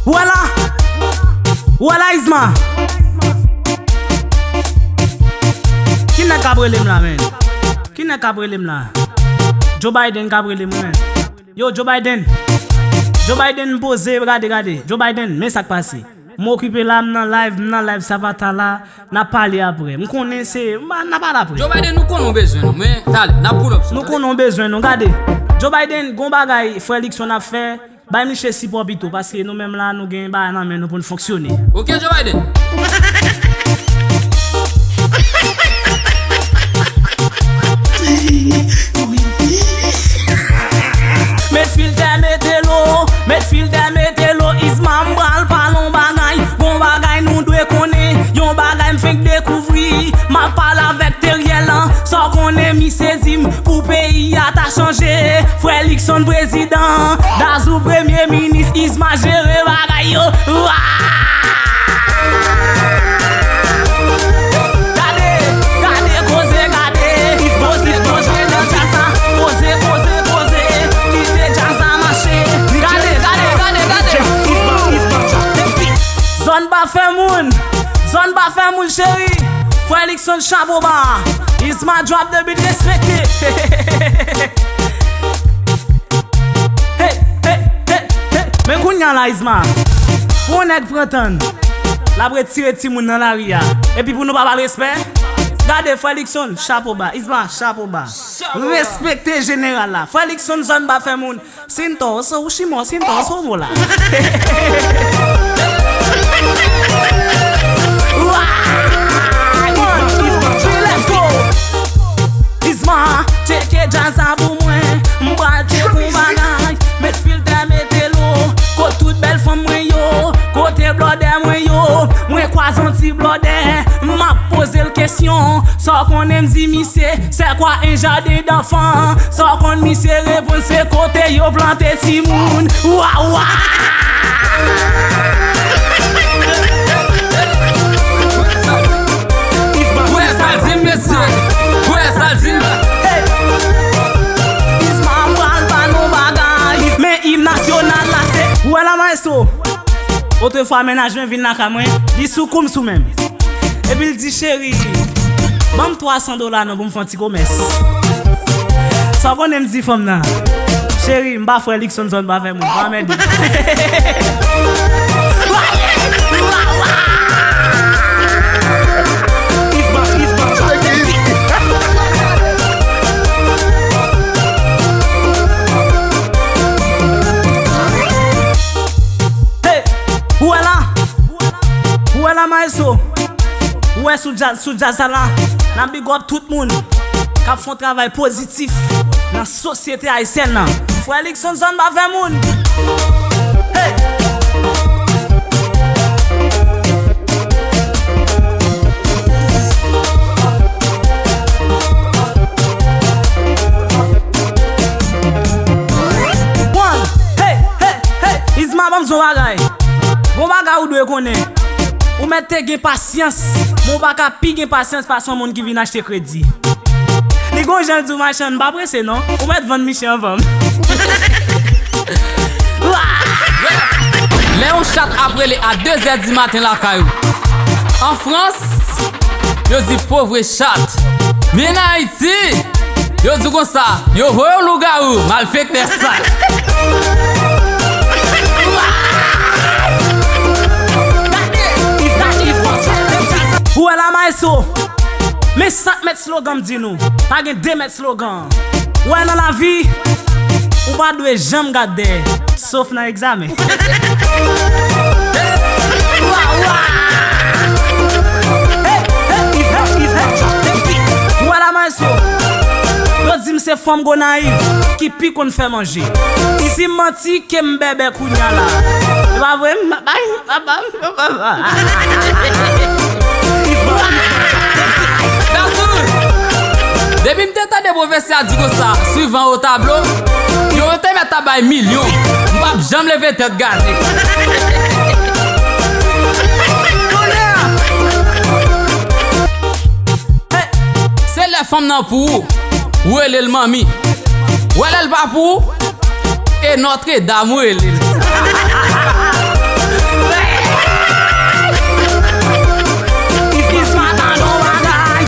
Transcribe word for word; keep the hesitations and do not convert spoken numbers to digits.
Ou wè la? Ou wè la, Isma? Ki nèg k ap rele m la, menn? Ki nèg k ap rele m la? Joe Biden k ap rele m, wi, menn. Yo, Joe Biden. Joe Biden, m poze, gade, gade. Joe Biden, men sa k pase. M okipe la, m nan live, m nan live Savata la, n ap pale apre. M konnen se, m pa, n ap pale apre. Joe Biden, nou konnen w bezwen nou, men talè, n ap pull up sou. Nou konnen w bezwen nou, gade. Joe Biden, gon bagay frè Luckson ap fè, bay misye sipò pito, paske nou menm la, nou gen bagay nan men nou pou n fonksyone. Ok, Joe Biden. Met filtè, mete lo, met filtè, mete lo, Isma, m pral pale yon bagay, yon bagay nou dwe konnen, yon bagay m fenk dekouvri, m ap pale avèk Teriel lan, sa w konnen misye di m pou peyi a ta chanje, frè Luckson prezidan, Dazou premye minis, Isma jere bagay yo. Wa! Gade, gade, koze, gade. Koze, koze nan djaz la. Koze, koze, koze. Kite djaz la mache. Gade, gade, gade, gade. Zòn pa fè moun. Zòn pa fè moun, cheri. Frè Luckson, chapo ba. Isma drop the beat, respekte. Hey, hey, hey, hey. Men kounye a la, Isma, pou yon nèg pran tan l, l ap retire timoun nan lari a, epi pou nou pa ba l respè? Gade, frè Luckson, chapo ba. Isma, chapo ba. Respekte jeneral la. Frè Luckson, zòn pa fè moun. Sintos, ou chimo, Sintos, ou mola. One, two, three, let's go. Isma, tcheke djaz la pou mwen. M pral tcheke yon bagay. Met filtè, mete lo. Kot tout bèl fanm mwen yo? Kote blòdè mwen yo? Mwen kwaze yon ti blòdè. M ap poze l kesyon. Sa w konnen m di misye? C'est quoi un jardin d'enfants? Sa w konn misye reponn, se kote yo plante timoun. Wa, wa! Ou wè sa l di m, mesye? Ou wè sa l di m? Hey! Isma pral ba nou bagay. Men im nasyonal la se. Ou wè la, maestro? Otrefwa, mennaj mwen vin lakay mwen, li sou kou m sou men m. Epi l di, cheri, ban m twa san dola non pou m fè yon ti komès. Sa w konnen m di fanm nan? Cheri, m pa frè Luckson, zòn pa fè moun, pa anmède m. Hey, ou wè la? Ou wè la, maestro? Ou wè sou djaz, sou djaz sa la, n ap big up tout moun k ap fè yon travay pozitif nan sosyete ayisyèn nan. Frè Luckson, zòn pa fè moun. Hey! One, hey, hey, hey, Isma, ban m di w yon bagay. Gon bagay ou dwe konnen. Ou mèt te gen pasyans, men ou pa ka pi gen pasyans pase yon moun ki vin achte kredi. Li gon jan l di w, machann, pa prese non. Ou mèt vann misye anvan m. Lè yon chat ap rele a de zè di maten lakay ou, an Frans, yo di pauvre chat. Men an Ayiti, yo di konsa, yo voye w lougawou, malfektè sal. Ou wè la, maestro? Men sa k mèt slogan m di nou. Pa gen de mèt slogan. Ou wè nan lavi, ou pa dwe janm gad dèyè, sof nan egzamen. Wa, wa! Hey, hey, hey, hey, hey. Ou wè la, maestro? Yo di m se fanm Gonayiv ki pi konn fè manje. Si m manti, ke m bèbè kounye a la. E pa vre, m pa bay, m pa bay, m pa bay. Dazou! Depi m te tande pwofesè a di konsa, swivan o tablo, yo te mèt ta bay milyon. M p ap janm leve tèt gade. Kounye a! Hey! Se lè fanm nan pou ou, ou rele l manmi. Ou wè lè l pa pou ou, e Nòtredam ou rele l.